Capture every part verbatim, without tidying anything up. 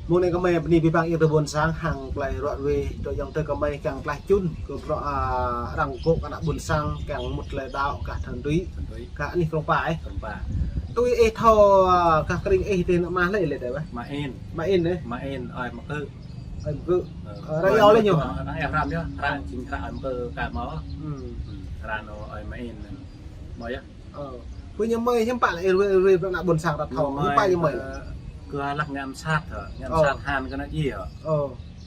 Mơ̆ng anai gơmơi bơni abih bang ih tơ ƀôn sang hăng tơlơi ruai ruai, tơl ayŏng adơi gơmơi kiăng tơlơi čun kơ bruă, a, arăng gŏ kơ ană ƀôn sang kiăng mŭt tơlơi đaŏ kah than tui. Than tui. Kah anih Krông Pa, ê. Krông Pa. Tui ih thâo, a, kah kơring ih tơ ană mah lĕ lĕ tơ ƀah? Ma In. Ma In, ê. Ma In, ơi Mơkơ. Ơi Mơkơ. Ơ. Ơ, rai yua lĕ ñu. Ơ, rai yua ram yơh. Rai jing rai Mơkơ kah mơ̆. Hmm. Hmm. Rai anŭn ơi Ma In. Mơ̆ yơh. Ơ. Pơ ñu mơi hiư̆m pă lĕ, ê, ruai, ruai, ană ƀôn sang ta thâo, hiư̆m pă ñu mơi. Ơ, kơ hlăk ngă mơsat hă, ngă mơsat han kơ ană djai hă. Ơ.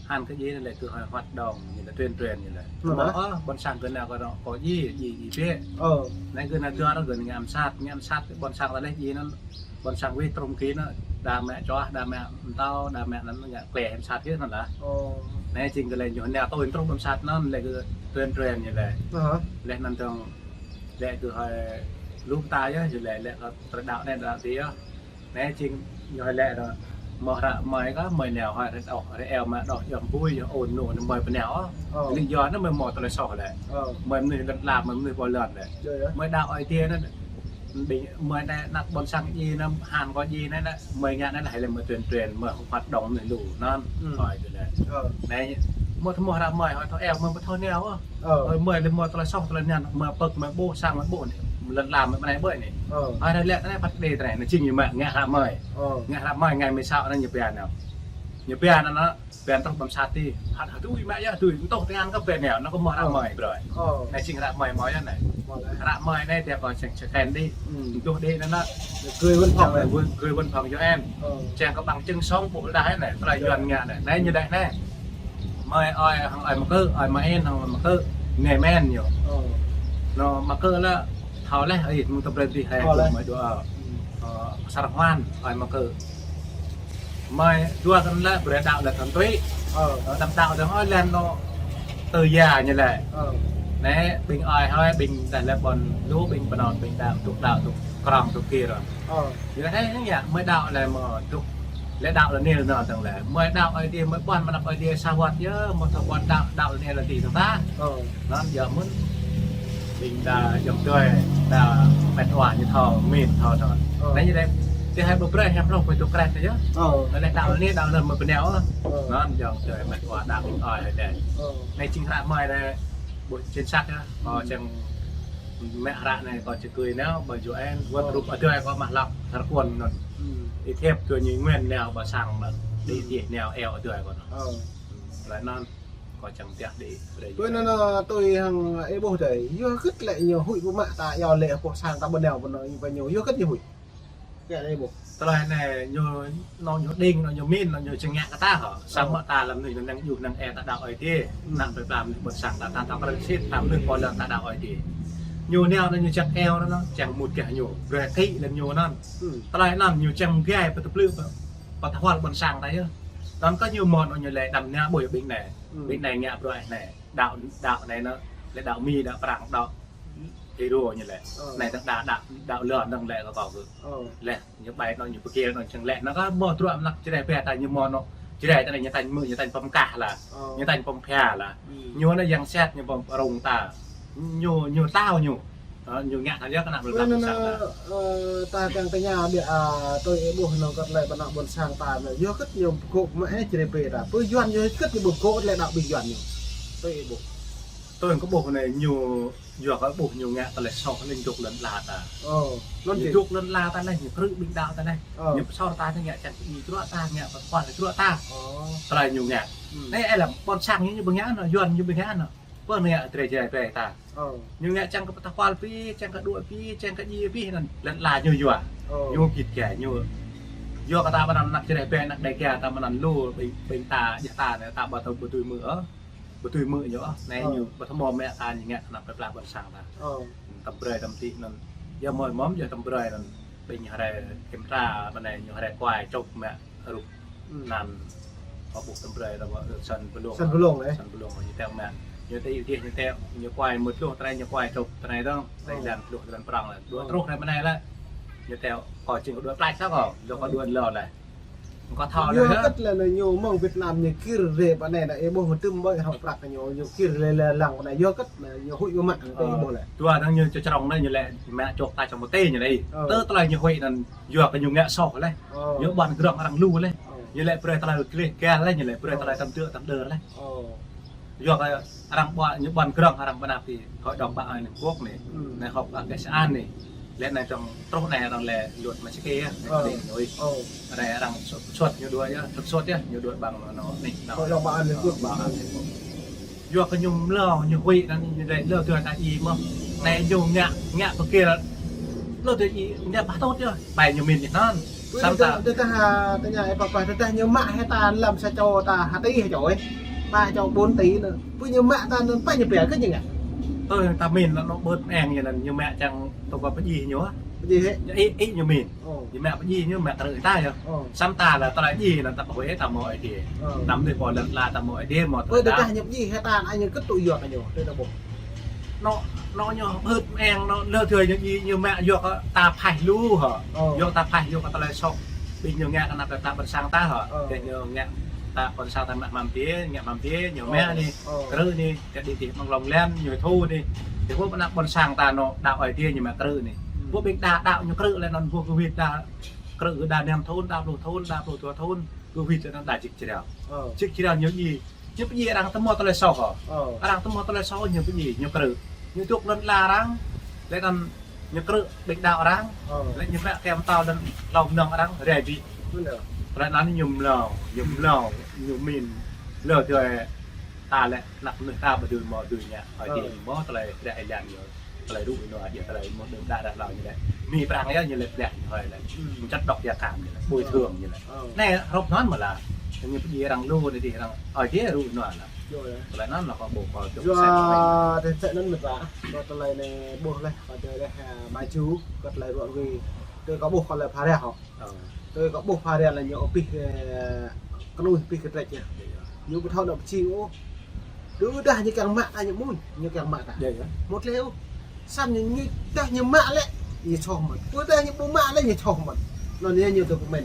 Han kơ djai anai lĕ kơ hơi hoạt động, ñu lĕ tuyên truyền ñu lĕ. Ơ. Mơ̆, ơ, ƀôn sang kơ anai kơ anŏ kơ djai, djai, djai bĕ. Ơ. Anai kơ ană dua kơ ngă mơsat, ngă mơsat ƀôn sang ta lĕ djai anŭn, ƀôn sang wĭt trŭm kơ anŭn, đa mă čoh, đa mă mơtâo, đa mă anŭn ngă klĕ mơsat kơ anŭn lah. Ơ. Anai jing kơ lĕ ñu anai tui trŭm ƀôn sang anŭn lĕ kơ tuyên truyền ñu lĕ. Ơ. Lĕ anŭn tơ̆ng lĕ kơ hơi lŭm ta yơh, ñu lĕ, lĕ kơ tơlơi đaŏ anai đaŏ adih yơh. Anai jing ñu hơi lĕ ră, mơ̆ ră mơi kơ, mơi nao hơi ră ôh, ră eo mă đôč yom bui, yom ôn nô, anai mơi pơnao ôh. Ơ. Lý do anŭn mơi mơ̆ tơlơi soh lĕ. Ơ. Mơi mơnuih lŏn la, mơi mơnuih pô lŏn lĕ. Yơh, yơh. Mơi đaŏ Ơi Adai anŭn, ƀing mơi anai ană ƀôn sang djai anŭn, han kơ djai anŭn, anŭn mơi ngă anŭn lĕ hơi lĕ mơi tuyên truyền, mơi hoạt động anai lu anŭn. Hmm. Hơi tui lĕ. Ơ. Anai, mơ̆ tơmơ̆ ră mơi hơi thâo eo, mơi ƀu thâo nao ôh. Ơ. Hơi mơi lĕ mơi tơlơi soh tơlơi anŭn, mơi pơ̆k, mơi ƀuh, sang mơi ƀuh anai. Lŏn la mơi pơ anai ƀơi anai. Ơ. Hơi ră lĕ anai păt đe tơlơi anai, jing ñu mă ngă ră mơi. Ơ. Ngă ră mơi, ngă mơi sao anŭn ñu pia anŭn. Ñu pia anŭn, anŭn, pia truh ƀăm sat ti. Hăt hăt tui mă yơh, tui tŭ tơngan kơ pia anai, anŭn kơ mơ̆ ră mơi brơi. Ơ. Anai jing ră mơi mơi yơh anai. Mơi lĕ. Ră mơi anai tiap kơ jing čơkĕn đih. Hmm. Tŭ đih anŭn, anŭn. Gửi văn phòng. Gửi, gửi văn phòng cho em. Ơ. Čang kơ bằng chứng sống ƀuh đah anai, tơlơi Yuan ngă anai. Anai ñu đah anai. Mơi ơi hăng ơi Mơkơ, ơi Ma In hăng ơi Mơkơ. Anai men ñu. Ơ. Anŭn Mơkơ lĕ, thâo lĕ, ơi, mơ̆ng tơbrơi dih hơi, thâo lĕ. Mơi dua, ơ, asar hman, ơi Mơkơ. Mơi dua kơ anŭn lĕ, brơi đaŏ lĕ than tui. Ơ. Ơ, đăm đaŏ dơ̆ng ơi lĕ anŭn tơ ya ñu lĕ. Ơ. Anai, ƀing ơi hơi, ƀing đah lĕ ƀôn lu, ƀing pơnôn, ƀing đah tŭk đaŏ, tŭk krong, tŭk kir. Ơ. Yua anai, anai yơh, mơi đaŏ lĕ mơ̆ tŭk, lĕ đaŏ lĕ anai lĕ anŭn tơ̆ng lĕ. Mơi đaŏ Ơi Adai, mơi ƀuăn mơnăp Ơi Adai sa wơ̆t yơh, mơi thâo ƀuăn đaŏ, đaŏ lĕ anai lĕ ti tơ̆ng ta. Ơ. Anŭn yơh mơ̆n. Ƀing đa ayŏng adơi, đa mĕt wa ñu thâo, min thâo thâo. Ơ. Anai ñu lĕ, ti hai ƀu brơi, hai ƀu brơi, ƀu tŭ krĕt yơh. Ơ. Anŭn lĕ đaŏ lĕ anai, đaŏ lĕ mơi pơnao. Ơ. Anŭn ayŏng adơi mĕt wa đa ƀing ơi hơi đen. Ơ. Anai jing ră mơi anai, ƀu chính xác yơh. Ơ, jing mă ră anai kơ čơkơi nao, ƀơi U N, wơ̆t rup adơi kơ mă lăp thar kuôn anŭn. Hmm. Ih thiap tui ñu nguyên nao ƀơi sang anŭn. Đĭ dih nao eo adơi kơ anŭn. Ơ. Lĕ anŭn, kơ čang tiah đĭ brơi. Tui anŭn, anŭn, tui hăng ih ƀuh dơi. Yua hơget lĕ ñu huĭ pơmă ta yua lĕ pô sang ta ƀu nao pơ anŭn, pơ ñu. Yua hơget ñu huĭ. Kơ ih ƀuh. Tơlơi anai ñu, anŭn ñu đing, anŭn ñu min, anŭn ñu čơngă kơ ta hă. Samơ̆ ta lăm anai anŭn năng djuh năng ê ta đaŏ Ơi Adai. Hmm. Năng pơplam anai ƀôn sang ta, ta, ta krơ̆ng sit, ta mơnuih pô lŏn ta đaŏ Ơi Adai. Ñu nao anŭn ñu čang eo anŭn, čang mŭt gah ñu. Brơi kĭ lăm ñu anŭn. Hmm. Tơlơi anŭn ñu čang gai pơtơblư̆ pơ, pơtơhual ƀôn sang ta yơh. Anŭn kơ ñu mơ̆n anŭn ñu lĕ đăm nao ƀuh ƀing anai. Hmm. Ƀing anai ngă bruă anai. Đaŏ, đaŏ anai anŭn, lĕ đaŏ Mi, đaŏ Prang, đaŏ Êrô ñu lĕ. Ơ. Anai tơ̆ng đa, đaŏ, đaŏ lơ anŭn lĕ kơ kâo kơ. Ơ. Lĕ, ñu bai anŭn ñu pơkil anŭn čang lĕ. Anŭn kơ mơ̆ truă mơnăp Jrai pia ta ñu mơ̆ anŭn. Jrai ta anai ñu tañ mơ̆, ñu tañ pơm kah lah. Ơ. Ñu tañ pơm phia lah. Hmm. Ñu anŭn yang sat ñu pơm rung ta. Ñu, ñu tao ñu. Ơ, ñu ngă tha yơh kơ ană ƀôn sang ta. Ơ, ta kiăng tơña biă, a, tui ih ƀuh anŭn kơ tơlơi ƀơi ană ƀôn sang ta anŭn. Yua hơget ñu pơgŏ mă ih Jrai pia ta. Pơ Yuan yua hơget ñu pơgŏ tơlơi đaŏ ƀing Yuan ñu. Tui ih ƀuh. Tui kơ ƀuh anai ñu, yua kơ ƀuh ñu ngă tơlơi soh lĕ dŏ lŏn la ta. Ơ, lŏn ñu dŏ lŏn la ta anai, ñu krư̆ ƀing đaŏ ta anai. Ơ. Ñu pơsor ta anai ngă čang kơ djai bruă ta, ngă pơtơpăl bruă ta. Ơ. Tơlơi ñu ngă. Hmm. Anai ih lăm ƀôn sang ñu, ñu ƀu ngă anŭn, Yuan ñu ƀu ngă anŭn. Pơ anai ngă Jrai Jrai pia ta. Ơ. Ñu ngă čang kơ pơtơpăl pih, čang kơ dŏ pih, čang kơ djai pih anŭn. Lŏn la ñu yua. Ơ. Ñu git gai ñu. Yua kơ ta ƀơi anŭn ană Jrai pia ană Đêga ta ƀơi anŭn lu ƀing, ƀing ta, djai ta anai ta ƀu thâo ƀu tui mơ̆ ôh. Ƀu tui mơ̆ ñu ôh. Anai ñu ƀu thâo mơ̆ mă ta ñu ngă kơ ană pơplah ƀôn sang ta. Ơ. Tơm brơi tơm tih anŭn. Yua mơ̆ mơ̆m yua tơm brơi anŭn. Ƀing ñu hrơi kiểm tra ƀơi anai ñu hrơi kuai čŏp mă rup. Hmm. Anŭn. Kơ ƀuh tơm brơi ta ƀuh, ơ, Săn Blông. Săn Blông, ơ. Săn Blông ñu teo mă. Ñu teo dih ñu teo, ñu kuai mơ̆ tluh tơlơi ñu kuai čŏp tơlơi dơ̆ng. Tơlơi lăn tluh tơlơi prong lĕ. Dua truh hrơi ƀơi anai lĕ. Ñu teo kơ jing kơ dua plai sa kơ, lu kơ dua lơ lĕ. Kơ thâo lĕ. Yua hơget lĕ anai ñu mơ̆ng Việt Nam ñu kir rê ƀơi anai anai, ih ƀuh mơ̆ tơm ƀơi hrŏ prăk ñu, ñu kir rê lĕ lăng ƀơi anai. Yua hơget anai ñu huĭ ƀu mă anai, ih ƀuh lĕ. Dua anŭn ñu čơčrông anai ñu lĕ mă čŏk ta čŏng mơ̆ tê ñu lĕ. Ơ. Tơ tơlơi ñu huĭ anŭn yua kơ ñu ngă soh lĕ. Ơ. Ñu ƀuăn grŏng arăng lu lĕ. Ơ. Ñu lĕ brơi tơlơi gleh găl lĕ, ñu lĕ brơi tơlơi tăm tơ̆ tăm đơr lĕ. Yua kơ arăng ƀuă ñu ƀuăn grong arăng pơnăp ti Hội đồng Bảo an Liên Hợp Quốc anai. Anai họp ở cái xã anai. Lĕ anai trong truh anai arăng lĕ luật mà sẽ kia. Anai arăng suat, suat ñu đuaĭ yơh, trục xuất yơh, ñu đuaĭ ƀăng anŭn anai. Hội đồng Bảo an Liên Hợp Quốc. Bảo an Liên Hợp Quốc. Yua kơ ñu mlâo, ñu huĭ anŭn ñu đuaĭ lơ tui ta i mơ̆n. Anai ñu ngă, ngă pơkir. Lơ tui i, ngă pah tŭt yơh. Ƀai ñu min ñu anŭn. Samơ̆ ta, tơdah, tơña ih pơpă, tơdah ñu mă hĭ ta lăm sa čô ta hơtai hĭ čô ih. Pă čô ƀôn ti anŭn. Pơ ñu mă ta anŭn pă ñu pia kơ ñu ngă. Tui ta min anŭn ƀơ̆t mơeng ñu anŭn ñu mă čang tơpă pơjing ñu. Pơjing hĭ. Ih, ih ñu min. Ñu mă pơjing ñu mă krư̆ ta yơh. Samơ̆ ta lĕ tơlơi jing anŭn ta pơhuĭ ta mơ̆ Ơi Adai. Năm tui pô lĕ ta mơ̆ Ơi Adai mơ̆ tơlơi. Tơdah ñu pơjing hĭ ta anŭn ñu kơtŭ yua kơ ñu. Tui ta ƀuh. Anŭn, anŭn ñu ƀơ̆t mơeng anŭn lơ tui ñu jing ñu mă yua kơ ta phaih lu hă. Yua ta phaih yua kơ tơlơi soh. Ƀing ñu ngă kơ anăp ta ƀôn sang ta hă. Tơdah ñu ngă ta ƀôn sang ta mă măm tê, ngă măm tê, ñu mă anai, krư̆ anai, tơdah đi ti mơ̆ng lŏng lĕn, ñu thu anai. Tơdah pô anăp ƀôn sang ta anŭn đaŏ Ơi Adai ñu mă krư̆ anai. Pô ƀing đa đaŏ ñu krư̆ lĕ anŭn pô kơ wĭt đa krư̆ kơ đa năm thŭn, đa pluh thŭn, đa pluh dua thŭn, kơ wĭt anŭn đa jik jrao. Jik jrao ñu jing Ñu pơjing arăng tơmŏ tơlơi soh hă. Arăng tơmŏ tơlơi soh ñu pơjing, ñu krư̆. Ñu dŏ lŏn ala arăng, lĕ anŭn ñu krư̆ ƀing đaŏ arăng, lĕ ñu mă kơyâo mơtâo lŏn hlâo mơnơ̆ng arăng, rai abih. Tơlơi anŭn ñu mlâo, ñu mlâo, ñu min, lơ tui ta lĕ anăp mơnuih ta ƀu dưi mơ̆ dưi ngă, Ơi Adai mơ̆ tơlơi ră ih lăng ñu. Tơlơi rŭ ih nua, djơ̆ tơlơi mơ̆ đơ̆m đă ră hlâo ñu lĕ. Mi prăng yơh ñu lĕ blah ñu hơi lĕ. Mơčăt dŏ ia kam ñu lĕ. Bồi thường ñu lĕ. Anai, hrup anŭn mơ̆ lah. Ñu pơjing arăng lu anai dih arăng. Ơi Adai rŭ ih nua lah. Tơlơi anŭn lah kâo ƀuh kâo dŏ. Yua tơlơi anŭn mơ̆ lah. Kâo tơlơi anai ƀuh leh, kâo tơlơi leh, mă jŭ, kâo tơlơi ruă rui. Tơlơi kâo ƀuh kâo lĕ phara hŏ. Tui kâo ƀuh phara lĕ ñu abih, ơ, kơnuih abih kơtrĕč yơh. Ñu ƀu thâo nao pơjing ôh. Tơdah ñu kiăng mă ta ñu amuñ, ñu kiăng mă ta. Một lĕ ôh. Samơ̆ ñu, ñu, tơdah ñu mă lĕ, ñu soh mơ̆n. Tơdah ñu ƀu mă lĕ, ñu soh mơ̆n. Anŭn yơh ñu tŭ kơmen.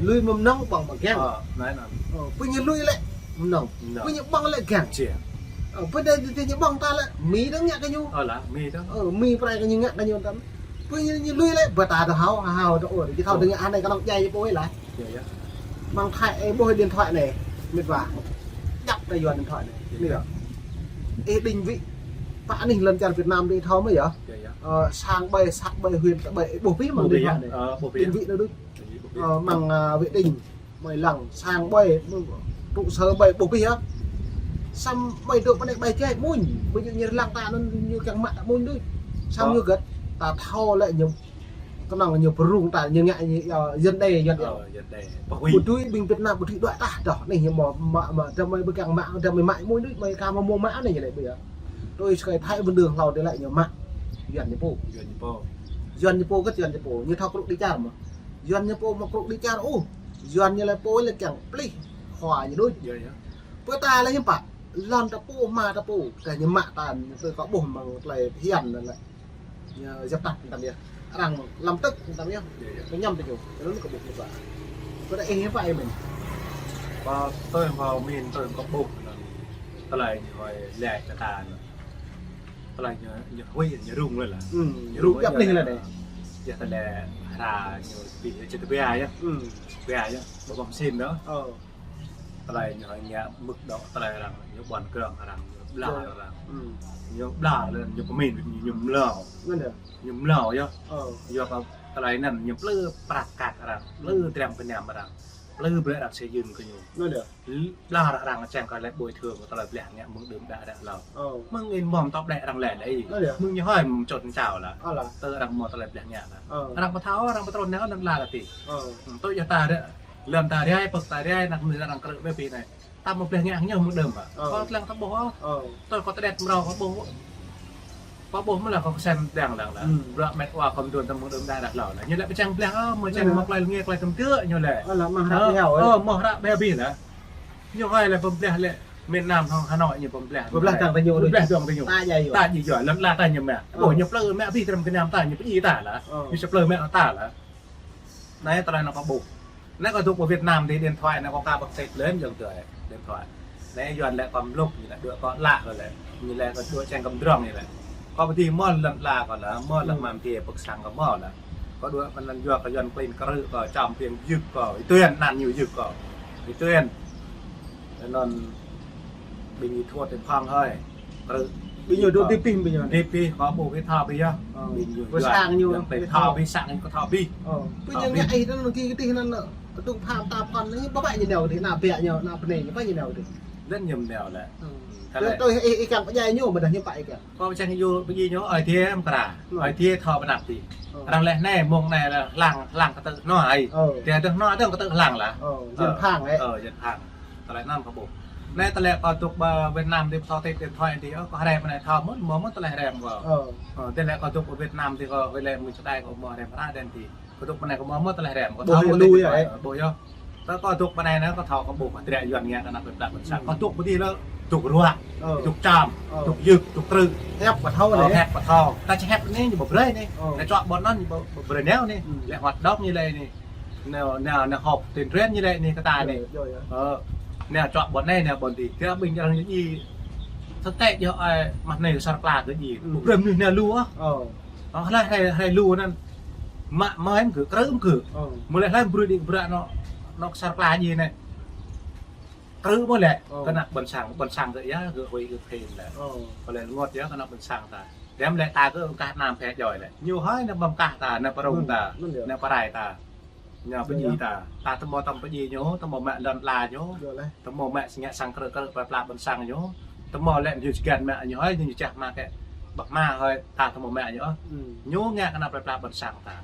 Lui mơ̆ng mơnơ̆ng ƀơ̆ng mơ̆ng kiăng. Ơ, pơ ñu lui lĕ mơnơ̆ng. Pơ ñu ƀơ̆ng lĕ kiăng. Ơ, pơ tơdah ñu ƀơ̆ng ta lĕ, mi dơ̆ng ngă kơ ñu. Ơ, mi prai kơ ñu ngă kơ ñu tăm. Pơ ñu, ñu lui lĕ, ƀơ ta tơ hao, hao tơ ôr. Či thâo tơ ngă anai kơ anŏ jai ñu pô ih lah. Mơ̆ng Thái ih ƀuh điện thoại anai, mĕt wa. Djăp ta yua điện thoại anai. Anai yơh. Ih định vị. Pă anih lŏn čar Việt Nam ih thâo mơ̆ yơh. Ơ, sang ƀơi, xã ƀơi, huyện ƀơi, ih ƀuh pih mơ̆ng điện thoại anai. Định vị anŭn đôč. Ơ, mơ̆ng, ơ, Việt Nam. Mơi lăng sang ƀơi, trụ sở ƀơi ƀuh pih yơh. Samơ̆ ƀơi dŏ pơ anai ƀai jai amuñ. Ƀơi djơ̆ ñu lăng ta anŭn ñu kiăng mă ta amuñ đôč. Samơ̆ ñu gĕt, ta thâo lĕ ñu kơnơ̆ng ñu pơrung ta, ñu ngă ñu, ơ, dân đe, dân đe. Ƀu dưi ƀing Việt Nam ƀu dưi đuaĭ tah dŏ. Anai ñu mơ̆, mă, mă, tơdah mơi ƀu kiăng mă, tơdah mơi mă amuñ đôč, mơi ka mă mơ̆ mă anai ñu lĕ ƀơi yơh. Tui sơkai Thái ƀơi dơ̆ng hlâo tơlơi ñu mă. Yuan ñu pô. Yuan ñu pô. Yuan ñu pô gĕt Yuan ñu pô. Ñu thâo krŭ đi čar mơ̆. Yuan ñu pô mă krŭ đi čar ôh. Yuan ñu lĕ pô lĕ kiăng plih khua ñu đôč. Pơ ta lĕ hiư̆m pă. Lŏn ta pô, hma ta pô. Tơdah ñu mă ta, tui kâo ƀuh mơ̆ng tơlơi phiăn anŭn lĕ. Ñu djăp tah tăm yơh. Arăng lăm tơ̆k tăm yơh. Kơ ñăm tơ ñu. Tơlơi anŭn kâo ƀuh ñu pă. Pơ ta ih hiư̆m pă ih min. Pă tui kâo min, tui kâo ƀuh anŭn. Tơlơi ñu hơi lĕ kơ ta anŭn. Tơlơi ñu, ñu huĭ, ñu rŭng lĕ lah. Ñu rŭng djăp anih lĕ anai. Yua tơlơi hra ñu ƀu či tơbiă yơh. Tơbiă yơh. Ƀu ƀơ̆ng sin dŏ. Tơlơi ñu ngă mơ̆k dŏ, tơlơi arăng ñu ƀuăn grong arăng, ñu blah arăng. Ñu blah lĕ ñu pơmin ñu, ñu mlâo. Ñu mlâo yơh. Yua kơ tơlơi anŭn ñu plư prăk kăk arăng, plư dram kơnăm arăng, plư brơi arăng xây dựng kơ ñu. Blah arăng čang kơ lĕ bồi thường kơ tơlơi blah ngă mơ̆ng đưm đă đă hlâo. Mơ̆ng in mơ̆m tŏ ƀlĕ arăng lĕ lĕ. Mơ̆ng ñu hơi mơ̆m čŏt čao lah. Tơ arăng mơ̆ tơlơi blah ngă lah. Arăng pơthâo, arăng pơtrun nao anŭn lah lah ti. Tui yua ta ră, lăm ta rai, pơk ta rai, anăp mơnuih arăng krư̆ ƀơi pi anai. Ta mơ̆ blah ngă ñu mơ̆ng đưm ƀă. Kâo lăng ta ƀuh. Tui kâo tơđet mrâo kâo ƀuh. Kâo ƀuh mơ̆ lah kâo kơsem đang lăng lah. Bruă mĕt wa kâo mơ̆ tuan tơmơ̆ng đưm đă đă hlâo lah. Ñu lĕ pơčang blah, ơ, mơ̆ čang mơ̆ klai lĕ nge klai tơm tơ̆ ñu lĕ. Ơ, lah mă hră blah. Ơ, mă hră blah abih lah. Ñu hơi lĕ pơblah lĕ miền Nam hŏng Hà Nội ñu pơblah. Pơblah dơ̆ng tơ ñu. Pơblah dơ̆ng tơ ñu. Ta djai yua. Ta djai yua, lăm ta ta ñu mă. Ơ. Ƀuh ñu plư mă abih dram kơnăm ta ñu pơjing ta lah. Ơ. Ñu sa plư mă ta lah. Anai tơlơi anŭn kâo ƀuh. Anai kâo dŏ pơ Việt Nam ti điện thoại anai kâo ka ƀơ̆k tĕt lĕ yơ̆ng tơlơi điện thoại. Anai Yuan lĕ kâo mlŭk ñu lĕ đuaĭ kâo lah kâo lĕ. Ñu lĕ kâo đuaĭ čang kơ mdrŏng ñu lĕ. Kâo ƀu dưi mơ̆n lăm lah kâo lah, mơ̆ lăm mam ti pơk sang kâo mơ̆ lah. Kâo đuaĭ pơnăn yua kơ Yuan klin krư̆ kâo čăm piêng yưk kâo. Ih tui anăn ñu yưk kâo. Ih tuen. Anŭn ƀing ih thâo tơpă hăng hơi. Krư̆. Ƀing ñu dŏ dip pih ƀing ñu. Dip pih, kâo ƀuh ih thâo pih yơh. Ơ. Ƀing ñu pơsang ñu. Yang tơi thâo pih, sang ñu kơ thâo pih. Ơ. Ƀing ñu ngă ih anŭn kơ kơ tih anŭn. Tŭ pham ta phăn anai, ƀă ƀă ñu nao kơ tih, ană ƀiă ñu, ană bơnai ñu, ƀă ñu nao kơ tih. Lĕ ñu nao lĕ. Ơ. Tơlơi tui ih, ih kiăng pơdjai ñu, ƀôdah ñu pă ih kiăng. Kâo čang yua pơdjai ñu, ơi adai mơkra. Ơi adai thâo pơnăp tih. Arăng lĕ anai, mơ̆ng anai lĕ hlang, hlang kơ tơ̆ hơnua ai. Tơdah hơnua, tơdah kơ tơ̆ hlang lah. Jăn phang, ơ. Ơ, jăn phang. Tơlơi anŭn kâo ƀuh. Anai tơlơi kâo dŏ ƀơi Việt Nam tih, pơtô tip điện thoại tih, ơ, kâo hrăm anai thâo mơ̆n, mơ̆n tơlơi hrăm kâo. Ơ. Ơ, tơlơi kâo dŏ ƀơi Việt Nam tih, kâo huĭ lĕ mơ̆ng čơđai kâo mơ̆ hrăm ra đen tih. Kâo dŏ pơ anai kâo mơ̆ mơ̆ tơlơi hrăm. Kâo thâo mơ̆ lu tơlơi ya, hrăm, eh? Ƀuh yơh. Tơ kâo dŏ pơ anai anai kâo thâo kâo ƀuh pơtrek Yuan ngă kơ ană plơi pla ƀôn sang. Kâo dŏ pơ tih lĕ dŏ ruă, dŏ čăm, dŏ yơk, dŏ krư̆. Hiăp kâo thâo anai. Hiăp kâo thâo. Ta či hiăp anai ñu ƀu brơi anai. Anai čuă ƀôn anŭn ñu ƀu brơi nao anai. Lĕ hoạt động ñu lĕ anai. Nao, nao, nao họp tuyên truyền ñu lĕ anai kơ ta anai. Ơ, nao čuă ƀôn anai, nao ƀôn tih. Tơdah ƀing arăng ñu djai. Tơtĕ yơh ai mah anai sar pla kơ djai. Ƀu brơi mơnuih nao lu ôh. Ơ, hlơi, hlơi, hlơi lu anŭn. Mă mơ̆n kơ, krư̆ kơ. Mơ̆ lĕ hlơi brơi đĭ bruă anŭn, anŭn sar pla djai anai. Krư̆ mơ̆ lĕ. Kơ ană ƀôn sang, ƀôn sang kơ ya, kơ huĭ kơ phim lĕ. Kơ lĕ rơngot ya, kơ ană ƀôn sang ta. Dem lĕ ta kơ kah anăm phe joi lĕ. Ñu hơi ană ƀăm kah ta, ană pơrông ta, ană pơrai ta. Ñu pơdjai ta. Ta tơmâo tơm pơdjai ñu, tơmâo mă lŏn la ñu. Tơmâo mă sing ngă sang krư̆ krư̆ plơi pla ƀôn sang ñu. Tơmâo lĕ ñu čơkăn mă ñu hơi ñu čah mă kĕ. Ƀă mă hơi ta tơmâo mă ñu. Ñu ngă kơ ană plơi pla ƀôn sang ta.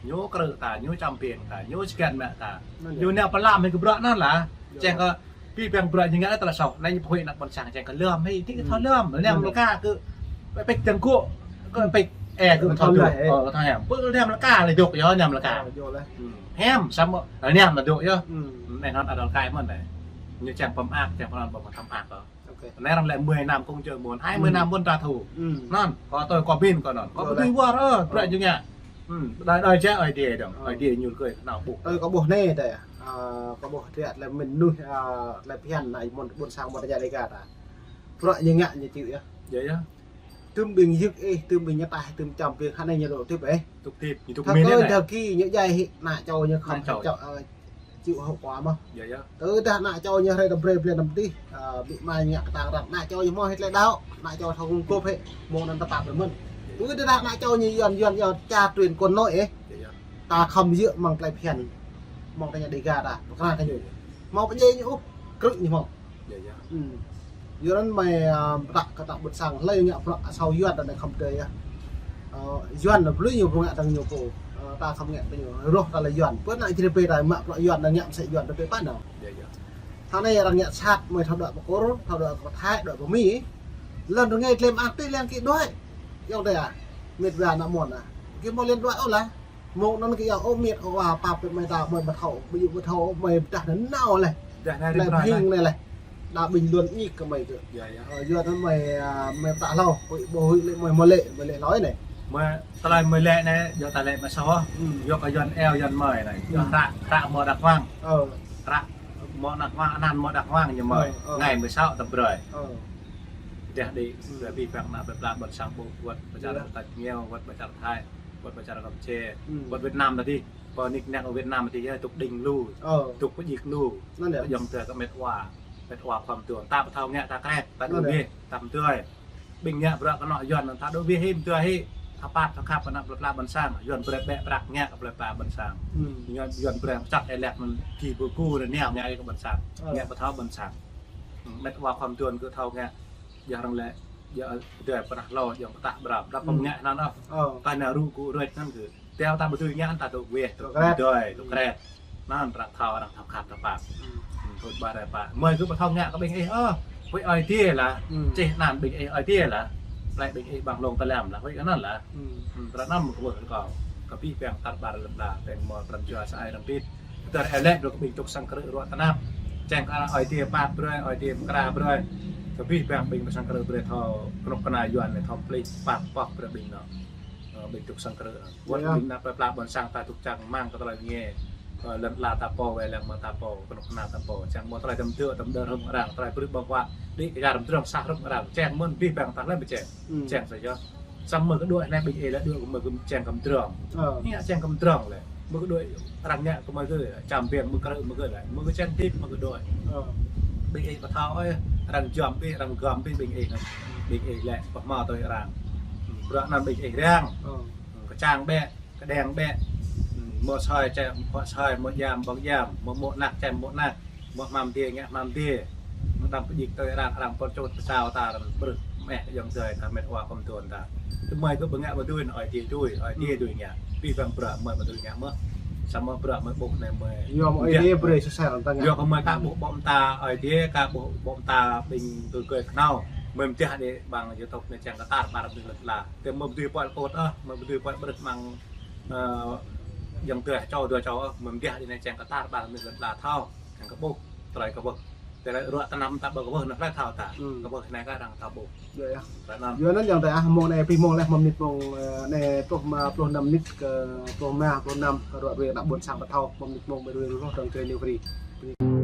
Ñu krư̆ ta, ñu čăm ping ta, ñu čơkăn mă ta. Ñu nao pơlăm hĭ kơ bruă anŭn lah. Čang kơ pih păng bruă ñu ngă tơlơi soh. Anai ñu pơhuĭ ană ƀôn sang čang kơ lơ̆m hĭ, tih kơ thâo lơ̆m. Lơ̆m lĕ kơ, kơ pĕk tơ̆ng kơ, kơ pĕk, ơ, kơ thâo lơ̆m. Ơ, kơ thâo lơ̆m. Pơ lơ̆m lĕ kơ lĕ dŏ yơh, lơ̆m lĕ kơ. Hiam, samơ̆, lơ̆m lĕ dŏ yơh. Anai anŭn adơi kơ mơ̆n anai. Ñu čang pơmơak, čang pơmơak, pơmơak. Anai arăng lĕ mười năm công chơ mơ̆n, hai mươi năm mơ̆n ta thu. Anŭn, kâo tui kâo ƀing kâo anŭn. Kâo ƀu tui wơr, ơ, bruă ñu ngă. Đơi, đơi čeh ơi adai dơ̆ng. Ơi adai ñu kơ nao ƀuh. Ơ, kâo ƀuh anai ta. Ơ, kâo ƀuh triăt lĕ mơnuih, ơ, lĕ phiăn anai mơ̆n ƀôn sang mơ̆n ta jai dêh kơ ta. Bruă ñu ngă ñu chịu yơh. Yơh, yơh. Tơm ƀing yơk ih, tơm ƀing ñu taih, tơm čăm ping hă anai ñu dŏ tip ih. Dŏ tip, ñu dŏ min anai. Tơdah kơ ñu djai hĭ, ană čô ñu khŏm čô, ơ, chịu hậu quả mơ̆n. Yơh, yơh. Tơdah ană čô ñu hrơi tơm brơi brơi năm tih, ơ, ƀĭ mai ngă kơtang răng. Ană čô ñu mơ̆ hĭ tơlơi đaŏ, ană čô thâo gum gôp hĭ, mơ̆ng anŭn tơpă brơi mơ̆n. Tơdah ană čô ñu Yuan, Yuan, Yuan, ča truyền con nối ih. Yơh, yơh. Ta khŏm yơh mơ̆ng plơi phiăn, mơ̆ng ta ñu dêh kơ ta, pơkra kơ ñu. Mơ̆ pơdjai ñu ôh, krư̆ ñu mơ̆. Yơh, yơh. Yua anŭn mơi, ơ, pơtă kơ ta ƀôn sang, hlơi ngă bruă asâo Yuan ta anai khŏm tơi yơh. Ơ, Yuan anai pơlui ñu pô ngă tơ̆ng ñu pô. Ơ, ta khŏm ngă tơ̆ng ñu. Rŏh ta lĕ Yuan. Pơ ană Jrai pơ ta mă bruă Yuan ta ngă mơsĕ Yuan ta tơi pă nao. Yơh, yơh. Hă anai arăng ngă sat mơi thâo dŏ pơ Kur, thâo dŏ pơ Thái, dŏ pơ Mi. Lŏn rơngai tlem ak tih lăng kơ đuaĭ. Yơh tơi ah. Mĕt wa ană mơ̆n ah. Kơ mơ̆ lĕ đuaĭ ôh lah. Mơ̆ng anŭn kơ yơh ôh mĕt ôh wa pap kơ mơi ta mơi ƀu thâo, ƀu djơ̆ ƀu thâo mơi pơdah anŭn nao lĕ. Dah anai lĕ rim rai ƀing anai lĕ. Đa ƀing luôn ñik kơ mơi tơ. Yơh, yơh. Ơ, yua anŭn mơi, ơ, mơi pơtă hlâo, huĭ ƀu huĭ lĕ mơi mơ̆ lĕ, mơi lĕ hlâo anai. Mơi tơlơi mơi lĕ anai, yua ta lĕ mă soh. Yua kơ Yuan eo Yuan mơi anai. Yua hră, hră mơ̆ đah huang. Hră mơ̆ đah huang, anăn mơ̆ đah huang ñu mơi. Ơ, ơ. Ngày mười sáu tơm brơi. Ơ. Dah đĭ, brơi pih păng ană plơi pla ƀôn sang ƀu wơ̆t ƀă čar ta ñu, wơ̆t ƀă čar Thái. Wơ̆t ƀă čar Kampuchia, wơ̆t Việt Nam ta dih. Pơ nik nak Việt Nam ta dih yơh, dŏ đing lu. Dŏ pơjik lu. Anŭn yơh. Yơ̆ng tơ kơ mĕt wa. Mĕt wa khŏm tuang. Ta ƀu thâo ngă ta krĕt, ta dŏ wĕh, ta mơdrơi. Ƀing ngă bruă kơ anŏ Yuan ta dŏ wĕh hĭ, mơdrơi hĭ. Ta pap, ta khăp kơ ană plơi pla ƀôn sang. Yuan brơi ƀĕ prăk ngă kơ plơi pla ƀôn sang. Yuan, Yuan brơi čăk ê lek mơ̆n ki bu ku anai nao ngă kơ ƀôn sang. Ngă ƀu thâo ƀôn sang. Mĕt wa khŏm tuang kơ thâo ngă. Yơh arăng lĕ, yơh, tơdah pơdah hlâo, yơh pơtă brăm. Đa pơm ngă anŭn ôh. Kơ ană rŭ gŭ rơč anŭn kơ. Tơl ta ƀu dưi ngă ta dŏ wĕh, dŏ krĕt. Dŏ krĕt. Anŭn arăng thâo, arăng thâo khăp ta pap. Tui ƀă rai pă. Mơi kơ ƀu thâo ngă kơ ƀing ih ôh. Huĭ ơi adai lah. Čih anăn ƀing ih ơi adai lah. Plei ƀing ih ƀăng lông tơlăm lah. Huĭ kơ anŭn lah. Tơlơi anŭn mơ̆ kơ wơ̆t kơ kâo. Kơ pih păng tar ƀar lăm đa, păng mơ̆ pran jua sa ai răm pit. Tơdah ih lĕ brơi kơ ƀing dŏ sang krư̆ ruă tơnap. Čang kơ ơi adai pap brơi, ơi adai mơkra brơi. Kơ pih păng ƀing dŏ sang krư̆ brơi thâo kơnuk kơna Yuan anai thâo plih pap pŏk brơi ƀing anŭn. Ơ, ƀing dŏ sang krư̆. Wơ̆t ƀing ană plơi pla ƀôn sang ta dŏ čang rơmang kơ tơlơi rơngai. Ơ, lŏn la ta pô, wai lăng mơ̆ ta pô, kơnuk kơna ta pô. Čang mơ̆ tơlơi tơm tơ̆, tơm đơr hrŏm arăng, tơlơi brư̆ ƀơ̆ng huă. Đĭ kơ čar rơm drơm sah hrŏm arăng. Čang mơ̆n pih păng ta lĕ ƀu čang. Čang sa yơh. Samơ̆ kơ đuaĭ anai ƀing ih lĕ đuaĭ kơ mơi kơ čang kơ mơdrŏng. Ơ. Anai čang kơ mơdrŏng lĕ. Mơ̆ kơ đuaĭ arăng ngă kơ mơ̆ kơ, čăm biă mơ̆ krư̆ mơ̆ kơ lĕ. Mơ̆ kơ čang tip mơ̆ kơ đuaĭ. Ơ. Ƀing ih pơthâo ôh, arăng jăm ih, arăng găm ih, ƀing ih anŭn. Ƀing ih lĕ pơhmâo tui arăng. Bruă anŭn ƀing ih răng. Ơ. Kơčang bĕ, kơđeng bĕ. Mơ̆ soi čem, mơ̆ soi, mơ̆ jam, ƀơ̆ng jam, mơ̆ mơ̆ng anăk čem, mơ̆ng anăk. Mơ̆ hmam dê, ngă hmam dê. Mơ̆ đăm pơdjik tui arăng, arăng pơčut pơsao ta, arăng brưh meh ayŏng adơi ta, met wa kơm tuan ta. Tơmơi kơ bơngă mơdui, ơi dê dui, ơi dê dui ngă. Pi bang bruă mơi mơdui ngă mơ̆. Samơ̆ bruă mơi ƀuh anai mơi. Yua mơi ơi dê brơi sơsel ta ngă. Yua kơ mơi ka ƀuh ƀô̆ mơta, ơi dê ka ƀuh ƀô̆ mơta ƀing tui kơi kơnao. Mơi mơtiah đĭ bang YouTube anai čang kơ tar ƀar mơnuih lŏn ala. Tơ mơi mơdui pơl kôt ôh, mơi mơdui pơl brưh mơ̆ng, ơ, ayŏng adơi čô dua čô ôh, mơi mơtiah đĭ anai čang kơ tar ƀar mơnuih lŏn ala thâo. Hăng kơ ƀuh, tơlơi kơ ƀuh. Tơlơi ruă tơnăm ta ƀuh kơ ƀuh, anŭn tơlơi thâo ta. Kơ ƀuh anai kơ arăng thâo ƀuh. Yua anŭn ayŏng adơi ah, mơ̆ng anai pih mơ̆ng leh mơ̆ng mơnit mơ̆ng, ơ, anai truh ma pluh năm mơnit kơ pluh ma, pluh năm, ruă ruai ană ƀôn sang pơthâo, mơ̆ng mơnit mơ̆ng mơ̆ ruai ruh dong čơrơi New Free.